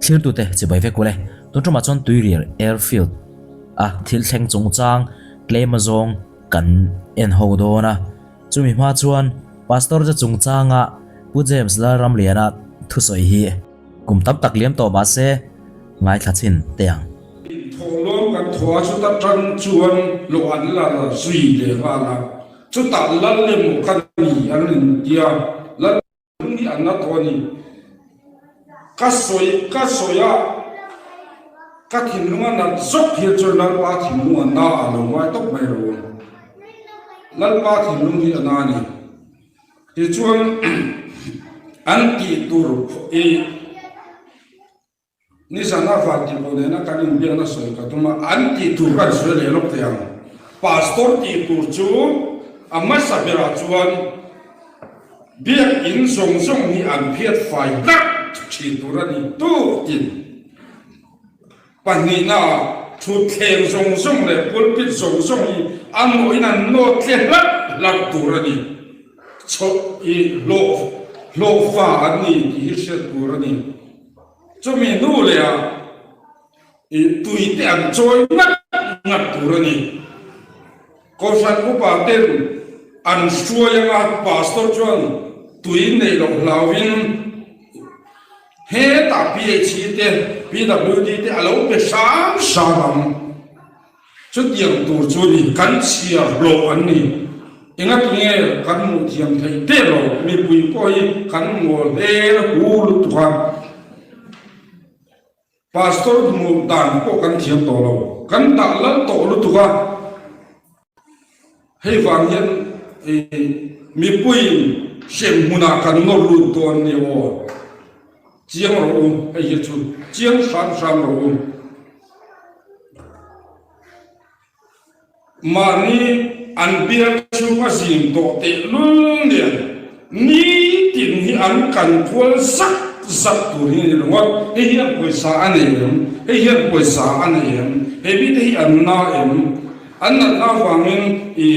Thlirtute chibai vek ule. Tun tumah chuan Tuirial Airfield a thil thleng chungchang tlem azawng kan en ho dawn a. Chumi hma chuan Pastor te chungchanga Pu James Lalramliana thusawi hi kum tam tak liam tawh mah se ngaithla chhin teh ang. Inthawhlawm kan thaw a, chuta tang chuan lawh an la la zui leh nghal a, chutah lal emaw ka ni an intia, lal Lung hi an la tawh a ni. Ka sawi ka sawi a, ka thinlung a nat zawk hian chuan Lalpa thinlung a na a lo ngai tawp mai ro ang. Lalpa thinlung hi a na a ni. Tichuan an tih tur i. Nizan a Vantipu nena kan inbiakna sawi ka tum a, an tih tur ka insawi leh lawk thei ang. Pastor tih tur chu a hmasa berah chuan biakin zawng zawng hi an phiat fai hlak thin tur a ni tukin. Pahnihna ah thutthleng zawng zawng leh pulpit zawng zawng hi a nawhin an nawt tle hlak hlak tur a ni. Chhawk i hlawh hlawhfa an ni tih hi hriat tur a ni. Chumi hnu leh ah i tui te an chawi ngat ngat tur a ni. Kohhran upa ten an hruai anga pastor chuan tui neih loh hlauhin hetah PHE te PWD te a lo pe hram hram ang. Chutiang tur chu ni, kan chhiar hlawh an ni. Engatinge kan hmuh thiam theih teh lo, mipui pawh hi kan ngawl hel hu lutuk a. Pastor hmuh dan pawh kan thiam tawh lo, kan dah lal tawh lutuk a. Hei vang hian mipuiin hrem hmunah kan nawr lut dawn ni aw. Chiang rawh u, hei hi chu chiang hram hram rawh u. Mahni an bial chhung a zin tawh tehlul nen nitin hi an kan kual zak zak tur hi a ni ringawt. Hei hian pawisa a nei em? Hei hian pawisa a nei em? He mite hi an na em? An natna avangin i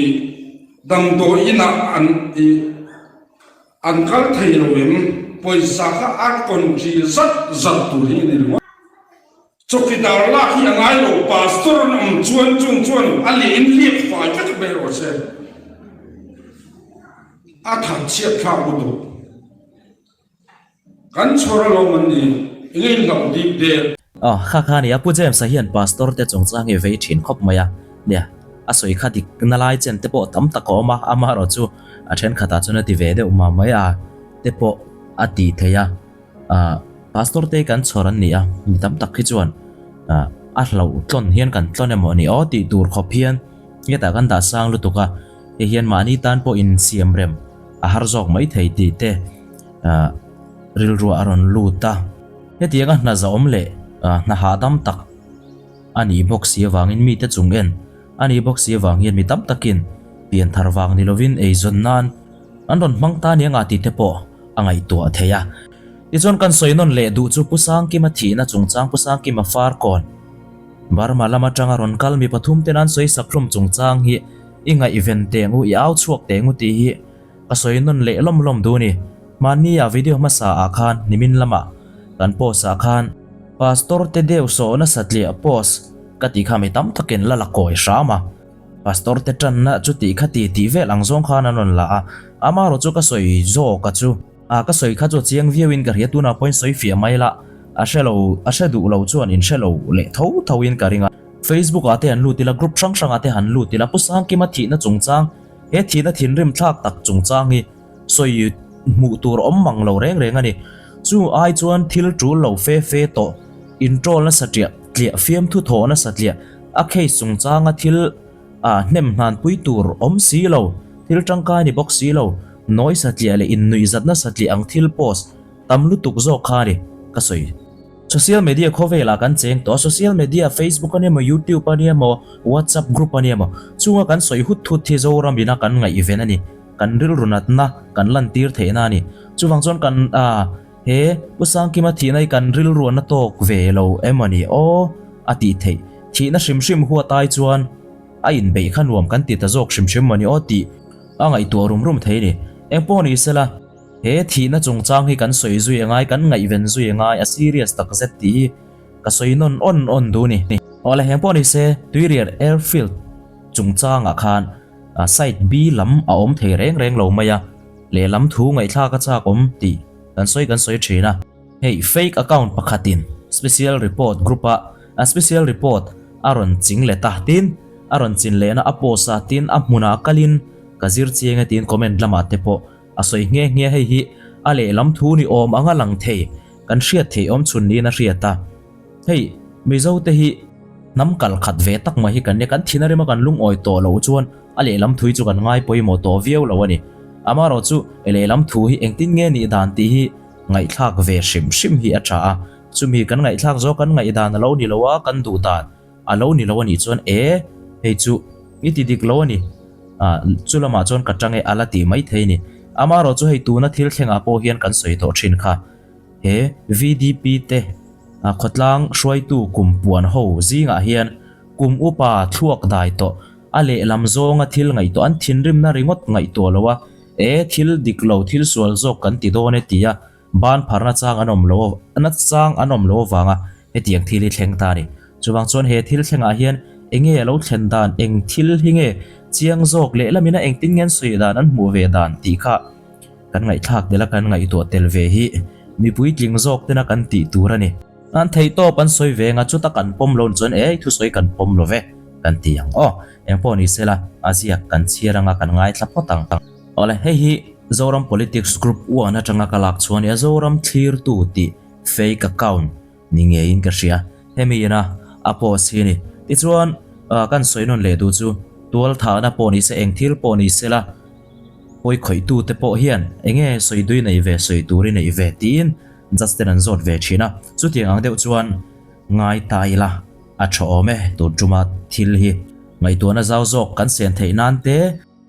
damdawi inah an i an kal thei lo em? Pawisa kha a konṭi zat zat tur hi a ni ringawt. Chawkidar lak hi a ngai lo, Pastor an awm chuan chung chuan a leh in liak fai vek mai rawh se. A that chhiat thlak lutuk. Kan chhawr alawm an ni, enge in hlauh dip der. Aw, kha kha nia, Pu James-a hian Pastor te chungchang hi vei thin khawp mai a, nia, a sawi kha dik na lai chen te pawh tam tak a awm a, amaherawh chu a thenkhatah chuan a ti ve deuh mah mai a, te pawh a ti thei a. Ah pastor te kan chhawr an ni a, mi tam tak hi chuan ah a hlauh tlawn hian kan tlawn emaw ni aw tih tur khawp hian hetah kan dah sang lutuk a, hei hian mahni tan pawh insiam rem a har zawk mai thei tih te ah rilruah a rawn lut a. Hetianga hna zahawm leh ah hna hahdam tak a nih bawk si avangin mite chung en a nih bawk si avang hian mi tam takin pian thar vang ni lovin eizawn nan An rawn hmang ta nia nga tih te pawh a ngaihtuah thei a. Tichuan kan sawi nawn leh duh chu Pu Sangkima thihna chungchang Pu Sangkima Farkawn, Burma lam atanga rawn kal mi pathum ten an sawi sak hlawm chungchang hi i ngaihven teng u, i au chhuak teng u tih hi ka sawi nawn leh lawm lawm duh ni. Hmanni ah video hmasa ah khan nimin lamah kan post ah khan Pastor te deuh sawhna satliah post ka tih kha mi tam takin la la kawi hram a. Pastor te tanna chu tih kha ti tih vel ang zawng khan an rawn la a, amaherawh chu ka sawi zawk a chu. A ka sawi kha chu a chiang viau in ka hria tunah pawhin sawi fiah mai la, a hre lo a hre duh lo chuan in hre lo leh tho tho in ka ring a. Facebook ah te han lut ila group hrang hrang ah te han lut ila Pu Sangkima thihna chungchang he thihna thinrim thlak tak chungchang hi sawi hmuh tur awm mang lo reng reng a ni. Chu ai chuan thil tul lo fe fe tawh introll nasa tliah tliah fiamthu thawh nasa tliah A case chungchanga thil ah hnem hnanpui tur awm si lo, thil tangkai ni bawk si lo, nawi satliah leh innuihzatna satliah ang thil post tam lutuk zawk kha a ni, ka sawi. Social media khawvelah kan cheng tawh a, social media Facebook a ni emaw, YouTube a ni emaw, WhatsApp group a ni emaw, chunga kan sawi hut hut hi Zoram ina kan ngaihven a ni, kan rilru natna kan lantir theihna a ni. Chuvang chuan kan ah. He Pu Sangkima thihna hi kan rilruahna tawk ve lo em a ni aw a tih theih. Thihna hrim hrim huat ai chuan a inbeih kha nuam kan ti ta zawk hrim hrim a ni aw tih a ngaihtuah rum rum thei a ni. Engpawh ni sela, He thihna chungchang hi kan sawi zui a ngai, kan ngaihven zui a ngai, a serious takzet tih hi ka sawi nawn awn awn duh a ni. Awle heng pawh ni se, Tuirial Airfield chungchangah khan side B lam a awm thei reng reng lo mai a, lehlam thu ngaihthlak a chak awm tih kan sawi kan sawi thin a. Hei fake account pakhatin special report group a a special report a rawn ching let a tin a rawn chin lehna a post a tin a hmunah kalin ka zir chiang e tiin comment lamah te pawh a sawi nghe nghe hei hi a lehlam thu ni awm anga lang thei kan hriat theih awm chhun niin a hriat a hei Mizo te hi hnam kal khat ve tak mai hi kan nia kan thin a rem a kan lungawi tawh loh chuan a lehlam thui chu kan ngai pawimawh tawh viau lo a ni amaherawh chu lehlam thu hi engtin nge nih dan tih hi Ngaihthlak ve hrim hrim hi a tha a, chumi kan ngaihthlak zawk kan ngaihdan a lo ni lo a, kan duh dan a lo ni lo a nih chuan e, hei chu i ti dik lo a ni, ah chu lamah chuan ka tang e a la tih mai thei a ni. Amaherawh chu hei tuna thil thlengah pawh hian kan sawi tawh thin kha, he VDP te khawtlang hruaitu kum puan ho zingah hian kum upa thluak dai tawh a lehlam zawnga thil ngaihtuah an thinrimna ringawt ngaihtuah lo a, E, thil dik lo, thil sual zawk kan ti dawn e tia ban pharna chang an awm lo, na chang an awm lo avanga hetiang thil hi thleng ta a ni. Chuvang chuan he thil thlengah hian enge a lo thlen dan, eng thil hi nge chiang zawk leh lamina engtin nge an sawi dan, an hmuh ve dan tih kha kan ngaihthlak tel a, kan ngaihtuah tel ve hi mipui tling zawk tena kan tih tur a ni. An theihtawp an sawi ve anga chuta kan pawm lo ni chuan e, thusawi kan pawm lo ve kan ti ang aw. Engpawh ni sela, a ziak kan chhiar anga kan ngaithla phawt ang. Awle, hei hi Zoram Politics Group one atanga ka lak chhuah a ni a, Zoram thlirtu tih fake account ni ngeiin ka hria. Hemi ina a post hi a ni. Tichuan, kan sawi nawn leh duh chu tualthahna pawh ni se, eng thil pawh ni sela, pawi khawihtute pawh hian enge sawi dui neih ve, sawi tur i neih ve tiin judge ten an zawt ve thin a. Chutiang ang deuh chuan ngai ta ila. A tha awm e, tun tuma thil hi ngaihtuahna zau zawk kan siam theih nan te,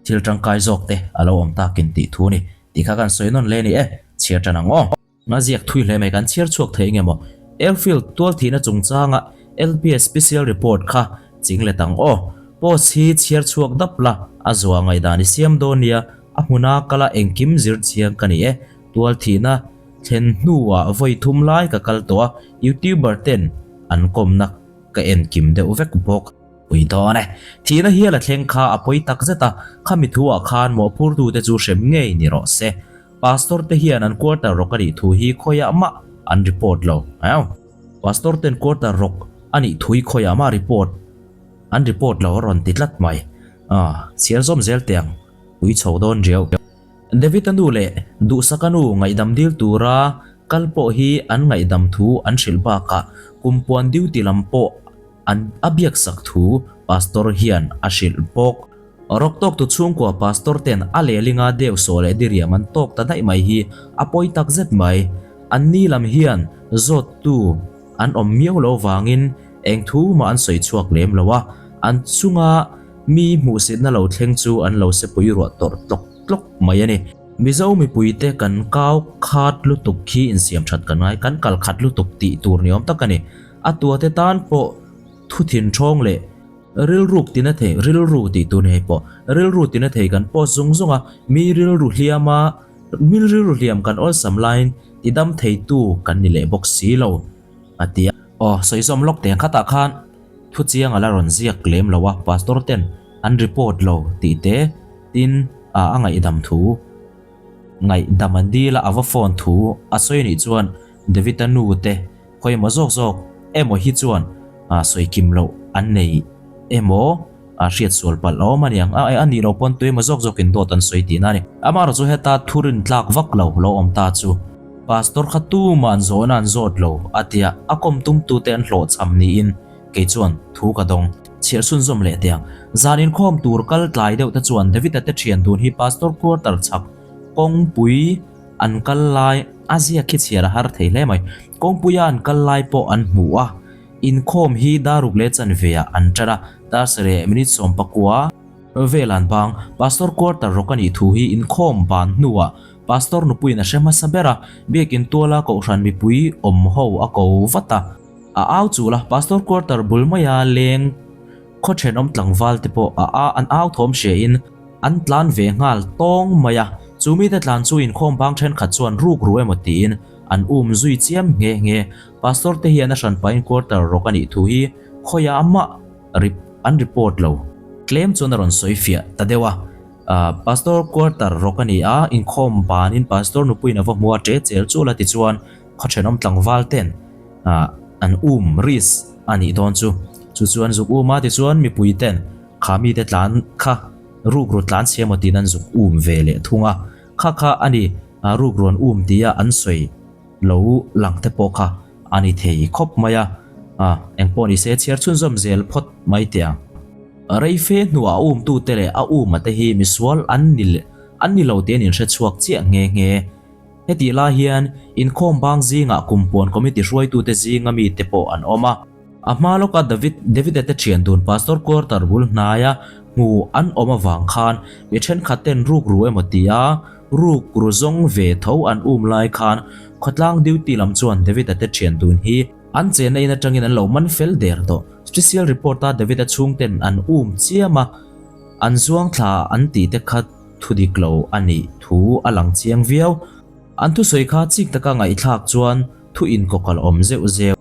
thil tangkai zawk te a lo awm takin tih thu a ni tih kha kan sawi nawn hle a ni e, chhiar tan ang aw. Nga ziak thui hle mai kan chhiar chhuak thei nge maw? Airfield tualthihna chungchanga LPS special report kha ching let ang aw. Post hi chhiar chhuak dap la, a zuah ngaihdan i siam dawn nia, a hmuna kala engkim zir chiang ka ni e, tualthihna Thlen hnuah vawi thum lai ka kal tawh a, youtuber ten an kawmna ka en kim deuh vek bawk. Pui dawn e. Thihna hial a thleng kha a pawi tak zet a, khami thuah khan mawhphurtute chu hrem ngei ni rawh se. Pastor te hian an quarter rawk a nih thu hi khawiah mah an report lo. Pastor ten quarter rawk a nih thu hi khawiah mah report an report lo a rawn ti tlat mai. Chhiar zawm zel teh ang, pui chho dawn riau. David-a nu leh Duhsaka nu ngaihdam dil tura kal pawh hi an ngaihdam thu an hrilh bakah kumpuan duty lam pawh an a biaksak thu Pastor hian a hrilh bawk. Rawk tawktu chhungkua Pastor ten a lehlinga deu sawh leh diriam an tawk ta daih mai hi a pawi tak zet mai. An ni lam hian zawttu an awm miau lo vangin eng thu mah an sawi chhuak lem lo a, an chunga Mi hmuhsitna lo thleng chu an lo sepui ruah tawrh tlawk tlawk mai a ni. Mizo mipuite kan kau khat lutuk khi insiam that kan ngai, kan kal khat lutuk tih tur ni awm tak a ni. A tuate tan pawh thu thin thawng leh rilruk tina thei, rilru tih tur ni hei pawh, rilru tina thei kan post zung zung a, mi rilru hliama, mi rilru hliam kan awlsam laiin tidam theitu kan ni leh bawk si lo, a ti a. Aw, sawi zawm lawk teng khatah khan. Thu chiang a la rawn ziak lem lo a, pastor ten an report lo tih te tin a a ngaihdam thu ngaihdam an dil a a va phone thu a sawi anih chuan David-a nu te khawi emaw zawk zawk emaw hi chuan a sawi kim loh an nei emaw a hriat sual palh a awm a niang a a nih loh pawn tu emaw zawk zawk in dawt an sawi tihna a ni. Amaherawhchu heta thu rin tlak vak lo lo awm ta chu Pastor kha tumah an zawhna an zawt lo a tia a kawm tumtute an hlawhchham niin kei chuan thu ka dawng. Chhiar chhunzawm leh teh ang. Zan inkhawm tur kal tlai deuh te chuan David-a te thian dun hi Pastor quarter chhak kawngpui an kal lai a ziak khi chhiar a har thei hle mai. Kawngpuia an kal lai pawh an hmu a, inkhawm hi daruk leh chanve ah an tan a, dar sarih minute 19 vel an bang. Pastor quarter rawk a nih thu hi inkhawm ban hnuah Pastor nupuiin a hre hmasa ber a, biakin tuala kohhran mipui awm ho a ko vat a. A au chul a, Pastor quarter bul maia leng khaw thenawm tlangval te pawh a an au thawm hriain an tlan ve nghal tawng mai a. Chu mite tlan chu inkhawm bang thenkhat chuan ruk ru emaw tiin an um zui chiam nghe nghe. Pastor te hian a hranpain quarter rawk a nih thu hi khawiah mah an report lo. Tlem chuan a rawn sawi fiah ta deuh a. Pastor quarter rawk a ni a, inkhawm banin pastor nupuiin a va hmu a, ṭe chel chul a ti chuan khaw ṭhenawm tlangval ten an um risk a nih dawn chu. Chu chuan zuk um a tichuan mipui ten kha mite tlan kha rukru tlan chhe emaw tiin an zuk um ve leh thung a, kha kha a ni rukru an um tia an sawi lo lang te pawh kha a ni thei khawp mai a, engpawh ni se chhiar chhunzawm zel phawt mai teh ang. Reife hnuah a umtute leh a uma te hi misual an ni an ni lo tih an inhre chhuak chiah nghe nghe. Hetih lai hian inkhawm bang zingah kumpuan committee hruaitute zinga mite pawh an awm a. A hma lawka David David-a te thian dun Pastor quarter bul hnaia hmu an awm avang khan mi thenkhat ten rukru emaw tia rukru zawng ve tho an um lai khan khawtlang duty lam chuan David-a te thian dun hi an chenna in atangin an lo man fel der tawh. Special report-a David-a chhungten an um chiam a, an zuang thla an tih te kha thudik lo a nih thu a lang chiang viau. An thusawi kha chik taka ngaihthlak chuan thu inkawkalh awm zeuh zeuh.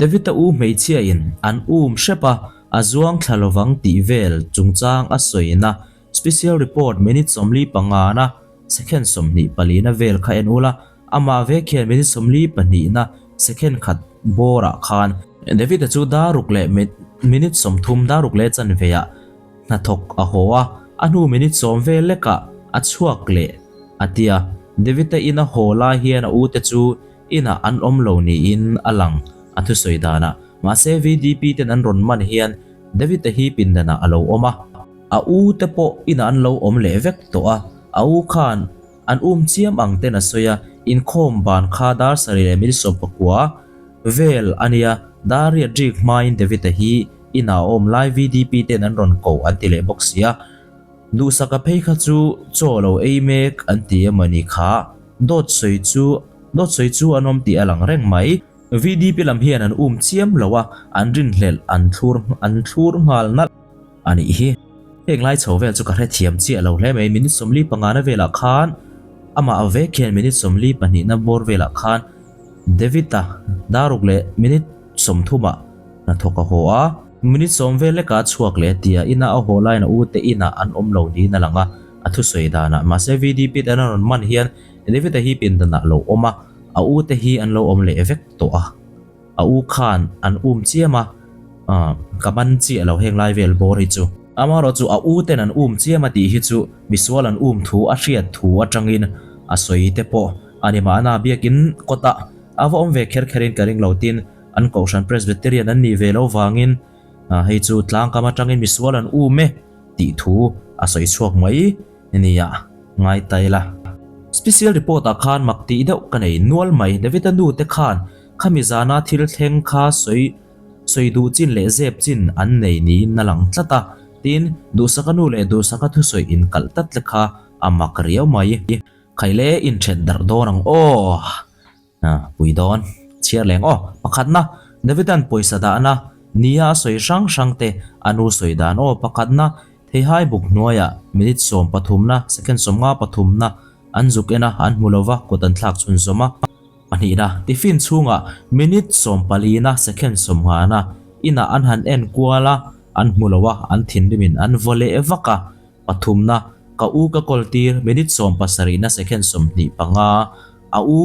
David-a u hmeichhia in an um hrep a, a zuang thla lovang tih vel chungchang a sawina special report minute 45 na second 24 na vel kha en ula, amah vek hian minute 42 na second khat bawrah khan David-a chu daruk leh minute 30 daruk leh chanve ah hnathawk a haw a, a hnu minute 10 vel lekah a chhuak leh a tia. David-a in a haw lai hian a ute chu Inah an awm lo niin a lang a thusawi danah. Mahse VDP ten an rawn man hian David-a hi pindanah a lo awm a. A u te pawh inah an lo awm leh vek tawh a, a u khan an um chiam ang ten a sawi a, inkhawm ban kha dar sarih leh minute 19 vel a nia, dar riat rik hmain David-a hi inah a awm lai VDP ten an rawn ko an ti leh bawk si a. Duhsaka phei kha chu chaw lo ei mek an ti emaw ni kha. Dawt sawi chu dawt sawi chu an awm tih a lang reng mai. VDP lam hian an um chiam lo a, an rinhlelh an thlur an thlur nghal nalh a nih hi. Heng lai chho vel chu ka hrethiam chiah lo hle mai. Minute 45 na velah khan amah vek hian minute 42 na bawr velah khan David-a daruk leh minute 30 ah hnathawk a haw a. Minute 10 vel leka a chhuak leh a ti a, ina a haw laiin a ute inah an awm lo niin a lang a, a thusawi danah. Mahse VDP ten an rawn man hian David-a hi pindanah a lo awm a, a ute hi an lo awm leh vek tawh a. A u khan an um chiam a, ka man chiah lo heng lai vel bawr hi chu. Amaherawh chu a u ten an um chiam a tih hi chu misual an um thu a hriat thu atangin a sawi te pawh a ni mahna biakin kawtah a va awm ve kher kherin ka ring lo tin An Kohhran Presbyterian an nih ve lo vangin hei chu tlangkam atangin misual an um e tih thu a sawi chhuak mai nia ngai ta ila. Special report ah khan mak tih deuh ka nei nual mai David-a nu te khan khami zana thil thleng kha sawi sawi duh chin leh zep chin an nei niin a lang tlat a, tin Duhsaka nu leh Duhsaka thusawi inkalh tlat te kha a mak riau mai. Khaile inthen darh dawn ang aw. Pui dawn. Chhiar leng aw. Pakhatna, Davida'n pawisa dahna nia a sawi hrang hrang te a nu sawi dan aw. Pakhatna, Theihai buk hnuaiah minute 13na, second 50 pathumna an zuk en a, an hmu lova kut an thlak chhunzawm a. Pahnihna, Tiffin chhungah minute 14na, second 50na inah an han en kual a, an hmu lo a, an thinrimin an vaw leh vak a. Pathumna, Ka u ka kawl tir minute 17na, second 25, A u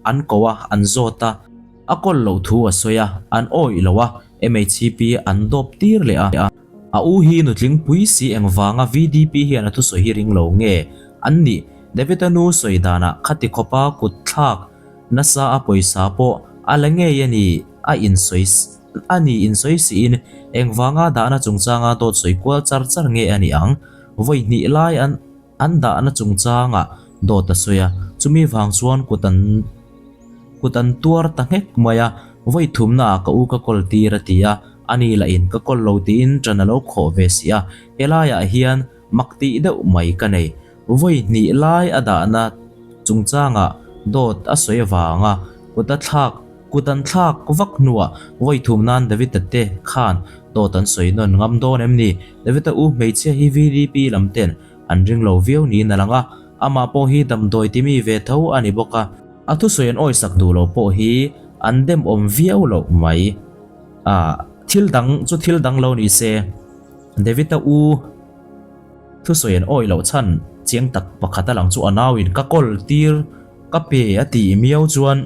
an ko a, an zawt a. A kawl loh thu a sawi a, an awih lo a, MHCP an dawp tir leh a. A u hi nutling pui si engvanga VDP hian a thusawi hi ring lo nge an nih? David-a nu sawi danah khati khawpa kut thlak nasa a pawisa pawh a la ngei a ni a insawi a ni insawi siin engvanga dahna chungchanga dawt sawi kual char char nge a nih ang? Vawi hnih lai an. An dahna chungchangah dawt a sawi a, chumi vang chuan kut an kut an tuar ta nghek mai a, vawi thumnaah ka u ka kawl tir a ti a, ani lah in ka kawl lo tiin ṭan a lo khawh ve si a, helaiah hian mak tih deuh mai ka nei. Vawi hnih lai a dahna chungchangah dawt a sawi avanga kut a thlak kut an thlak vak hnuah vawi thum nan David-a te khan dawt an sawi nawn ngam dawn em ni? David-a u hmeichhia hi VDP lam ten an ring lo viau niin a lang a. Amah pawh hi damdawi ti mi ve tho a ni bawk a. A thusawi an awisak duh lo pawh hi an dem awm viau loh mai. A, thil dang chu thil dang lo ni se. David-a u thusawi an awi loh chhan chiang tak pakhat a lang chu a nauin ka kawl tir ka pe a tih miau chuan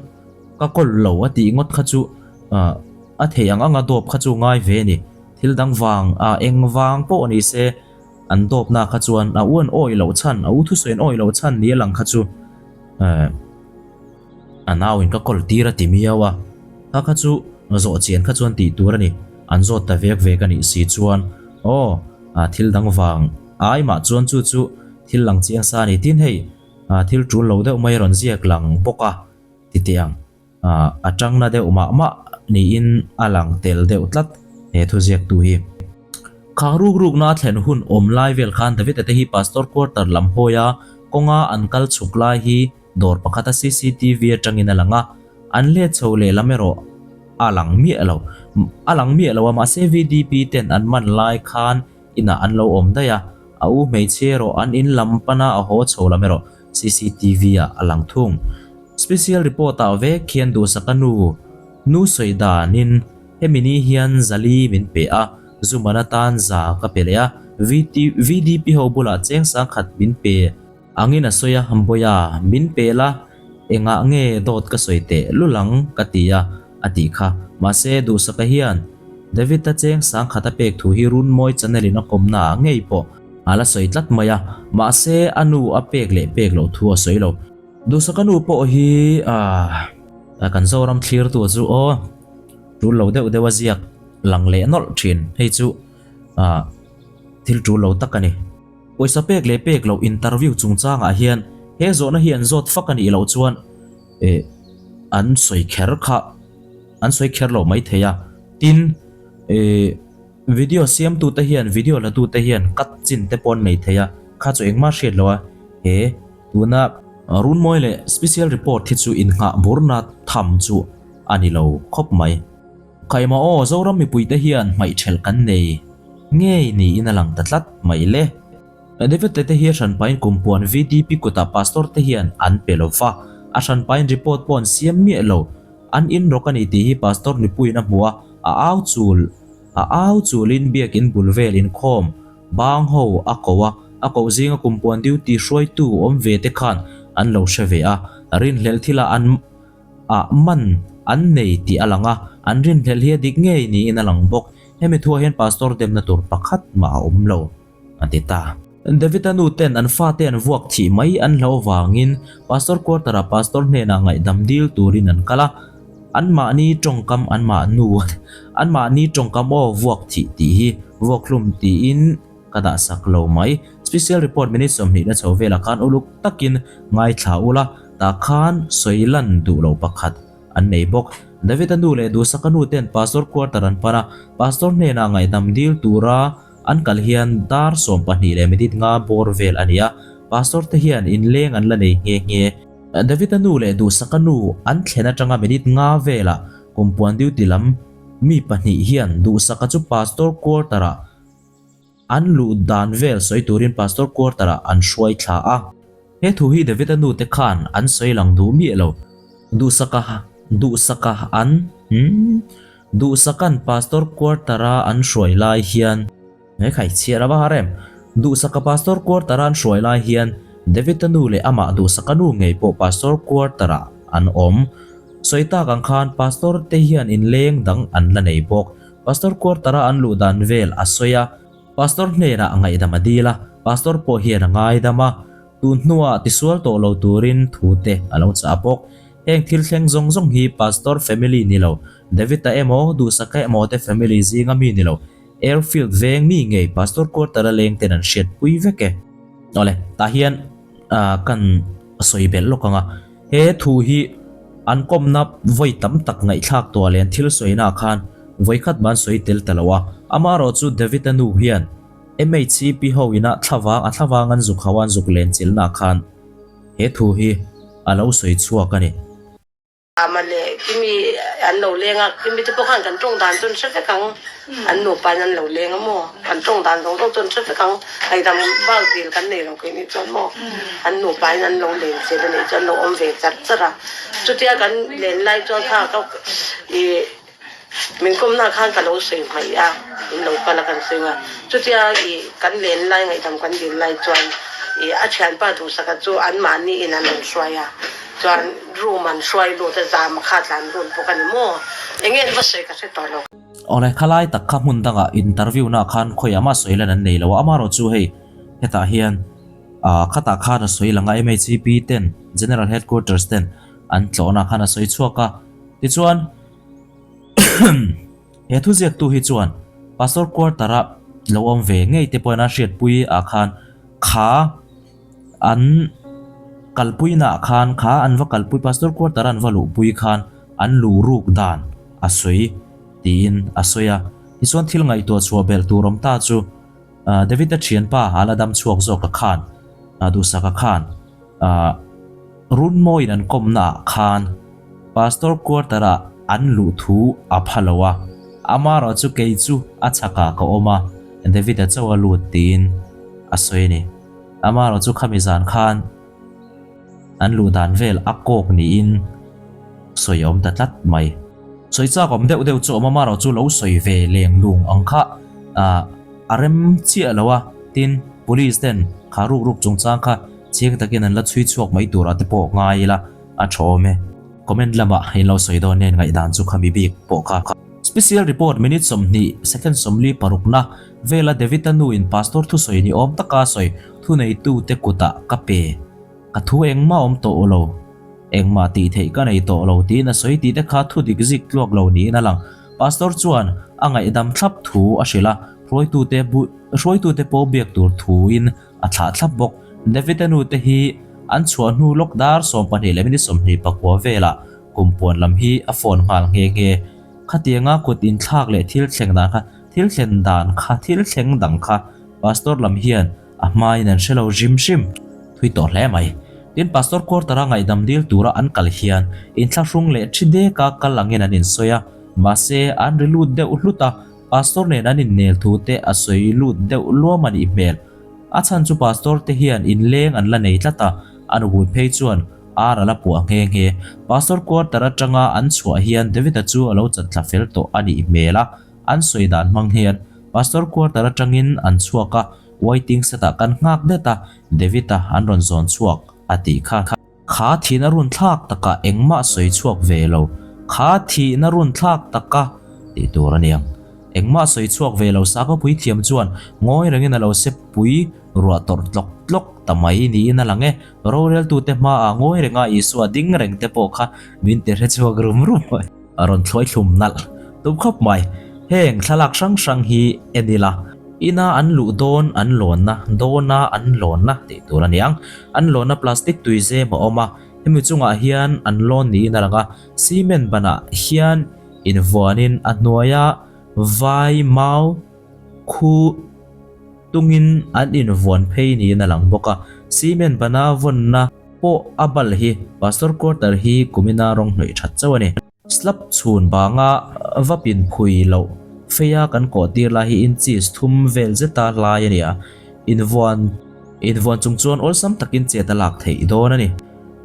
ka kawl lo a tih ngawt kha chu a thei ang anga dawp kha chu ngai ve a ni. Thil dang vang a eng vang pawh ni se an dawpna kha chuan a u an awi loh chhan a u thusawi an awi loh chhan ni a lang kha chu A nauin ka kawl tir a ti miau a, kha kha chu zawh chian kha chuan tih tur a ni, an zawt ta vek vek a nih si chuan aw a thil dang vang ai mah chuan chu chu thil lang chiang sa a ni tin hei a thil tul lo deuh mai a rawn ziak lang bawk a ti teh ang a a tangna deuh mah mah niin a lang tel deuh tlat he thu ziaktu hi. Khang ruk rukna a thlen hun awm lai vel khan David-a te hi Pastor quarter lam hawi a kawnga an kal chhuk lai hi Dawr pakhata cctv atangin a lang a, an let chho lehlam erawh a lang miah lo. A lang miah lo a, mahse VDP ten an man lai khan inah an lo awm daih a, a u hmeichhia erawh an in lam pana a haw chho lam erawh cctv ah a lang thung. Special report ah vek khian Duhsaka nu nu sawi danin hemi ni hian Zali min pe a, Zuman atan za ka pe leh a, VDP ho bulah cheng sangkhat min pe. Angin a sawi a, Bawiha, min pe la, engah nge dawt ka sawi teh lul ang ka ti a, a tih kha. Mahse, Duhsaka hian David-a cheng sangkhat a pek thu hi Runmawi channel in a kawmna ah ngei pawh a la sawi tlat mai a, mahse a nu a pek leh pek loh thu a sawi lo. Duhsaka nu pawh hi ah kan Zoram thlirtu chu aw tul lo deuh deuh a ziak lang leh nawlh thin, hei chu ah thil tul lo tak a ni. Pawisa pek leh pek loh interview chungchangah hian he zawhna hi an zawt fak a nih loh chuan eh an sawi kher kha an sawi kher loh mai thei a. Tin, eh video siamtute hian video latute hian cut chin te pawh an nei thei a, kha chu engmah hriat loh a he tuna Runmawi leh special report hi chu innghah burna tham chu a ni lo khawp mai. Khaima aw, Zoram mipuite hian hmaihthelh kan nei ngei niin a lang ta tlat mai le. David Tete hi a hranpain kumpuan VDP kutah pastor te hian an pe lo va, a hranpain report pawh an siam miah lo. An in rawk a ni tih hi pastor mipuiin a hmu a, a au chul a au chulin biakin bul vel inkhawm bang ho a ko a, a koh zinga kumpuan duty hruaitu awm ve te khan an lo hre ve a, rinhlelh thilah an ah man an nei tih a lang a, an rinhlelh hi a dik ngei niin a lang bawk. Hemi thuah hian pastor demna tur pakhat mah a awm lo, a ti ta. David-a nu ten an fate an vuak thih mai an hlauh avangin pastor quarter-ah pastor hnenah ngaihdam dil turin an kal a, anmahni tawngkam anmah nu anmahni tawngkam aw vuak thih tih hi vuakhlum tiin ka dah sak lo mai. Special report minute 20 na chho velah khan uluk takin ngaithla ula, tah khan sawi lan duh lo pakhat an nei bawk. David-a nu leh Duhsaka nu ten Pastor quarter an pan a, Pastor hnenah ngaihdam dil tura an kal hian dar 12 leh minute nga bawr vel a ni a, Pastor te hian inleng an la nei nghe nghe. David-a nu leh Duhsaka nu an thlen atanga minute nga velah kumpuan duty lam mi pahnih hian Duhsaka chu Pastor quarter-ah An luh dan vel sawi turin Pastor quarter-ah an hruai thla a. He thu hi David-a nute khan an sawi lang duh miah lo. Duhsaka, Duhsaka an, hmm, Duhsaka'n Pastor quarter-a an hruai lai hian, He khai chhiar a va har em? Duhsaka Pastor quarter-a an hruai lai hian David-a nu leh amah Duhsaka nu ngei pawh Pastor quarter-ah an awm. Sawi tak ang khan Pastor te hian inleng dang an la nei bawk. Pastor quarter-a an luh dan vel a sawi a, Pastor hnenah ngaihdam a dil a, Pastor pawh hian a ngaidam a, tun hnuah tisual tawh lo turin thu te a lo chah bawk. Heng thil thleng zawng zawng hi Pastor family ni lo, David-a emaw, Duhsaka emaw te family zinga mi ni lo, Airfield veng mi ngei Pastor quarter-a leng ten an hriatpui vek e. Awle, tah hian kan sawi belh lawk ang a. He thu hi an kawmna vawi tam tak ngaihthlak tuah leh an thil sawinaah khan vawi khat mah an sawi tel ta lo a. Amaherawh chu David-a nu hian MHCP ho ina thlavang a thlavang an zuk ho a an zuk len chilhnaah khan he thu hi a lo sawi chhuak a ni. Ama leh Kimi an lo leng a, Kimi te pawh khan kan tawng dan chu an hre vek ang, an nupa in an lo leng a maw, kan tawng dan zawng zawng chu an hre vek ang, ngaihdam bak dil kan nei lo keini chuan maw, an nupa in an lo len zel a nih chuan an lo awm ve char char a, chutia kan len lai chuan kha ka ih min kawmna khan ka lo sawi hmaih a, in lo kal a kan sawi a, chutia ih kan len lai ngaihdam kan dil lai chuan ih a thianpa duhsaka chu anmahni in an rawn hruai a. Chuan room an hruai lut a zam a kha tlan lut bawk a ni maw? Enge an va sawi ka hre tawh lo. Awle, khalai tak kha hmun dangah interview na khan khawiah mah sawi lan an nei lo a, amaherawh chu hei hetah hian ah khatah khan a sawi lang a, MHCP ten General Headquarters ten an tlawhna khan a sawi chhuak a, tichuan he thuziaktu hi chuan Pastor quarter a lo awm ve ngei te pawhin a hriatpui ah khan kha An kalpuinaah khan kha an va kalpui Pastor quarter an va luhpui khan an luh ruk dan a sawi tiin a sawi a. Tichuan thil ngaihtuah chhuah belh tur awm ta chu David-a thianpa a la dam chhuak zawk a khan Duhsaka khan Runmawiin an kawmnaah khan Pastor quarter ah an luh thu a pha lo a, amaherawh chu kei chu a chhakah ka awm a, David-a chauh a lut tiin a sawi a ni. Amaherawh chu khami zan khan an luh dan vel a kawk niin sawi a awm ta tlat mai. Sawi chak awm deuh deuh chu awm amaherawh chu lo sawi ve leng lung ang kha a rem chiah lo a, tin police ten kha ruk ruk chungchang kha chiang takin an la chhui chhuak mai turah te pawh ngai ila a tha awm e. Comment lamah in lo sawi dawn nen ngaihdan chu khami bik pawh kha. Special report minute 20 second 46 na Vela David-a nu in pastor thusawi ni awm taka sawi thuneitute kutah ka pe. Ka thu engmah awm tawh lo. Engmah tih theih ka nei tawh lo tiin a sawi tih te kha thu dik zik tluak lo niin a lang. Pastor chuan a ngaihdam thlap thu a hrilh a, hruaitute hruaitute pawh biak tur thuin a thlah thlap bawk. David-a nu te hi an chhuah hnu lawk dar 12 leh minute 29 velah kumpuan lam hi a phone nghal nghe nghe. Khatianga kut inthlak leh thil thleng dan kha Thil thlen dan kha, thil thleng dang kha Pastor lam hian a hmain an hre lo hrim hrim thui tawh hle mai. Tin, Pastor quarter-a ngaihdam dil tura an kal hian inthlahrung leh thi deka kal angin an insawi a, mahse an ri lut deuh hlut a, Pastor nen an innel thu te a sawi lut deuh luam a nih hmel. A chhan chu Pastor te hian inleng an la nei tlat a, a nupui phei chuan ar a la puah nghe nghe. Pastor quarter atanga an chhuah hian David-a chu a lo chatthla fel tawh a nih hmel a, An sawi dan hmang hian Pastor quarter atangin an chhuak a, waiting set ah kan nghak det a, David-a an rawn zawn chhuak a tih kha. Kha thihna run thlak taka engmah sawi chhuak ve lo, kha thihna run thlak taka tih tur a niang. Engmah sawi chhuak ve lo Sakawpui thiam chuan ngawi rengin a lo sep pui ruah tawrh tlawk tlawk ta mai niin a lang e. Roreltute hmaah ngawi renga Isua ding reng te pawh kha min ti hre chhuak rum rum mai. A rawn thluai thlum nalh tum khawp mai. Heng thlalak hrang hrang hi en ila, ina an luh dawn an lawnna, dawna an lawnna tih tur a ni ang. An lawnna plastic tui zem a awm a, hemi chungah hian an lawn niin a lang a, cement banah hian invuanin a hnuaia vai mau khu tungin an invuan phei niin a lang bawk a, cement bana vawnna Pawh a bal hi Pastor quarter hi kumina rawng hnawih that chauh a ni. Slab chhun banga va pin phui loh feia kan kawh tir lai hi inches thum vel zeta hlai a ni a, invuan invuan chung chuan awlsam takin chet a lak theih dawn a ni.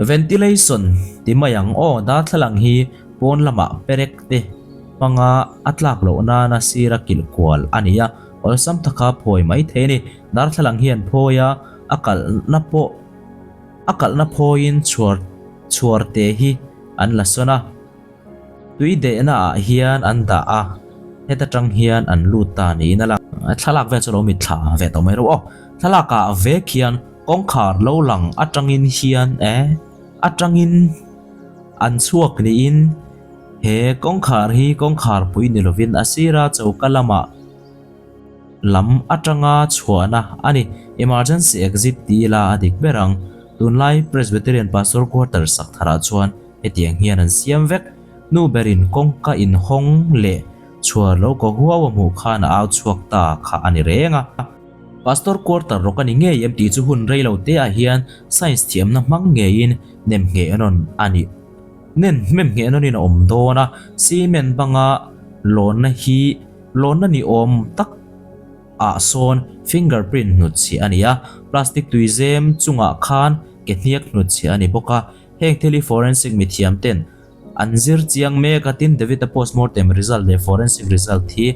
Ventilation ti mai ang aw darthlalang hi pawn lamah perek te hmanga a tlak loh nana sira kilh kual a ni a, awlsam taka phawi mai thei a ni. Darthlalang hian phawia a kalhna pawh A kalhna phawiin chhuar chhuar te hi an la sawn a, tui dehna ah hian an dah a, heta tang hian an lut ta niin a lang. Thlalak vel chu lo mit thla ve tawh mai rawh aw. Thlalak ah vek hian kawngkhar lo lang atangin hian e atangin an chhuak niin he kawngkhar hi kawngkhar pui ni lovin a sira choka lamah Lam atanga chhuahna a ni. Emergency exit ti ila a dik ber ang. Tunlai Presbyterian Pastor Quarter sak tharah chuan hetiang hian an siam vek. Nu berin kawngka inhawng leh chhuar lo kaw huau a hmuh khan a au chhuak ta kha a ni reng a. Pastor Quarter rawk a ni ngei em tih chu hun rei lo te ah hian Science thiamna hmang ngeiin nemngheh rawn a ni. Nen hmem ngheh nawnin a awm dawn a, cement banga lawnna hi lawnna ni awm tak ah sawn finger print hnut chhiah a ni a, plastic tuizem chungah khan ke hniak hnut chhiah a ni bawk a, heng thil hi forensic mithiam ten An zir chiang mek a, tin David-a postmortem result leh forensic result hi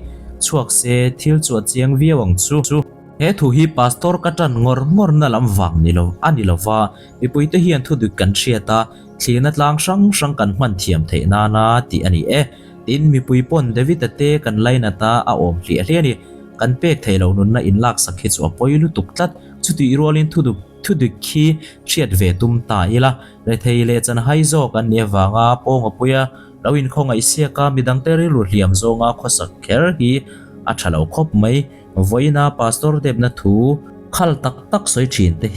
chhuak se thil chu a chiang viau ang chu. He thu hi pastor ka tan ngawr ngawr na lam vang ni lo a ni lo va, mipuite hian thu dik kan hriat a, thlirna tlang hrang hrang kan hman thiam theih nana tih a ni e. Tin, mipui pawn David-a te kan lainat a, a awm hliah hliah a ni. Kan pek theih loh nunna inlaksak hi chu a pawi lutuk tlat. Chutih rualin thu duk thu dik hi hriat ve tum ta ila. Rethei leh chanhai zawk an nih avanga pawnga puia lo inkhawngaih siak a, midangte rilru hliam zawnga khawsak kher hi a tha lo khawp mai. Vawiina Pastor depna thu khal tak tak sawi thin te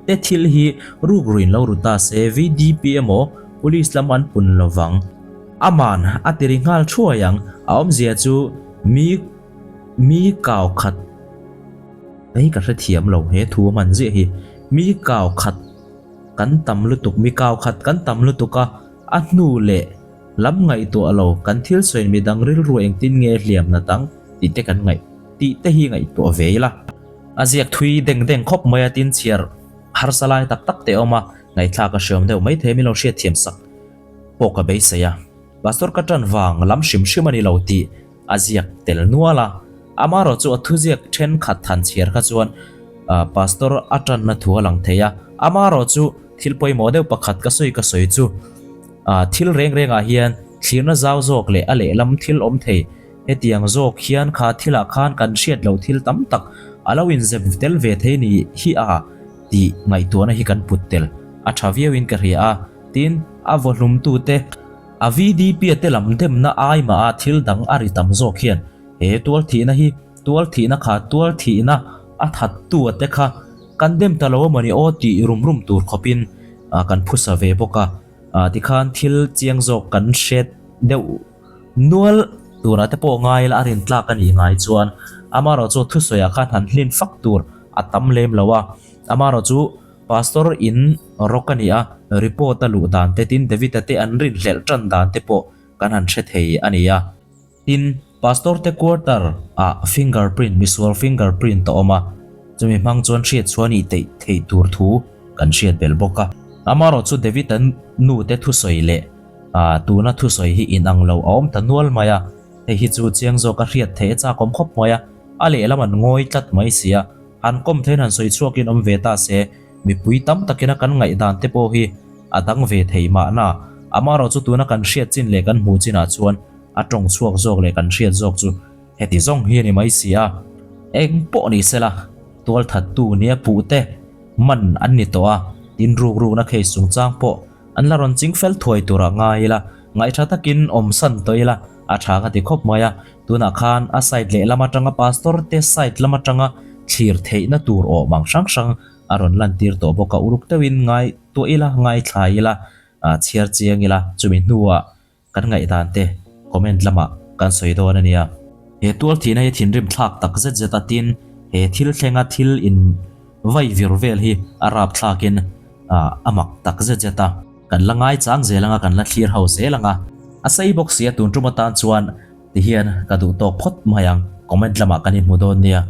te thil hi ruk ruin lo ru ta se, VDP emaw Police lam an pun lo vang. Aman a ti ri nghal thuai ang, a awmzia chu mi mi kau khat hei ka hrethiam lo he thu a hman ziah hi, mi kau khat. Kan tam lutuk, mi kau khat kan tam lutuk a, a hnu leh lam ngaihtuah lo, kan thil sawiin midang rilru engtin nge hliam nat ang tih te kan ngaih tih te hi ngaihtuah ve ila. A ziak thui deng deng khawp mai a, tin chhiar harsa lai tak tak te a awm a, ngaihthlak a hreawm deuh maithei min lo hriatthiam sak pawh ka beisei a. Pastor ka tan vang lam hrim hrim a ni lo tih a ziak tel nual a, amaherawh chu a thuziak thenkhat han chhiar kha chuan Pastor a tanna thu a lang thei a, amaherawh chu thil pawimawh deuh pakhat ka sawi ka sawi chu thil reng rengah hian thlirna zau zawk leh a lehlam thil awm thei hetiang zawk hian kha thilah khan kan hriat loh thil tam tak a lo inzep tel ve thei ni hi a tih ngaihtuahna hi kan put tel a tha viauin ka hria a, tin a vawhlumtute. A VDP a te lam demna ai mah a thil dang a ri tam zawk hian he tual thihna hi tual thihna kha tual thihna a that tu a te kha kan dem ta lo a mawni aw tih rum rum tur khawpin kan phusa ve bawk a, tikhan thil chiang zawk kan hre deuh nual turah te pawh ngai ila a rin tlak a nih ngai chuan amaherawh chu thusawiah khan han hlin fak tur a tam lem lo a, amaherawh chu. Pastor in rawk a ni a, report a luh dan te tin David-a te an rinhlelh tan dan te pawh kan han hre thei a ni a. Tin, Pastor te quarter ah finger print, misual finger print a awm a, chumi hmang chuan hriat chhuah nih teih theih tur thu kan hriat belh bawk a. Amaherawh chu David-a nu te thusawi leh tuna thusawi hi inang lo a awm ta nual mai a, hei hi chu chiang zawk a hriat theih a chakawm khawp mai a, a lehlam an ngawi tlat mai si a. Han kawm theiin han sawi chhuakin awm ve ta se, mipui tam takina kan ngaihdan te pawh hi a dang ve thei mahna. Amaherawh chu tuna kan hriat chin leh kan hmuh chinah chuan a tawng chhuak zawk leh kan hriat zawk chu heti zawng hi a ni mai si a. Eng pawh ni sela, tualthattu nia puh te man an ni tawh a, tin ruk rukna case chungchang pawh an la rawn ching fel thuai turah ngai ila, ngaihṭha takin awm san tawh ila a ṭha ka ti khawp mai a. Tunah khan a side lehlam atanga pastor te side lam atanga thlir theihna tur awm ang hrang hrang a rawn lantir tawh bawk a, uluk deuhin ngai tuah ila, ngaithla ila, chhiar chiang ila, chumi hnuah kan ngaihdan te comment lamah kan sawi dawn a nia. He tual thihna hi thinrim thlak tak zet zet a, tin he thil thlenga thil in vai vir vel hi a rap thlakin a mak tak zet zet a. Kan la ngai chang zel anga kan la thlir ho zel anga. A sei bawk sia tun tum atan chuan ti hian ka duh tawk phawt mai ang, comment lamah kan inhmu dawn nia.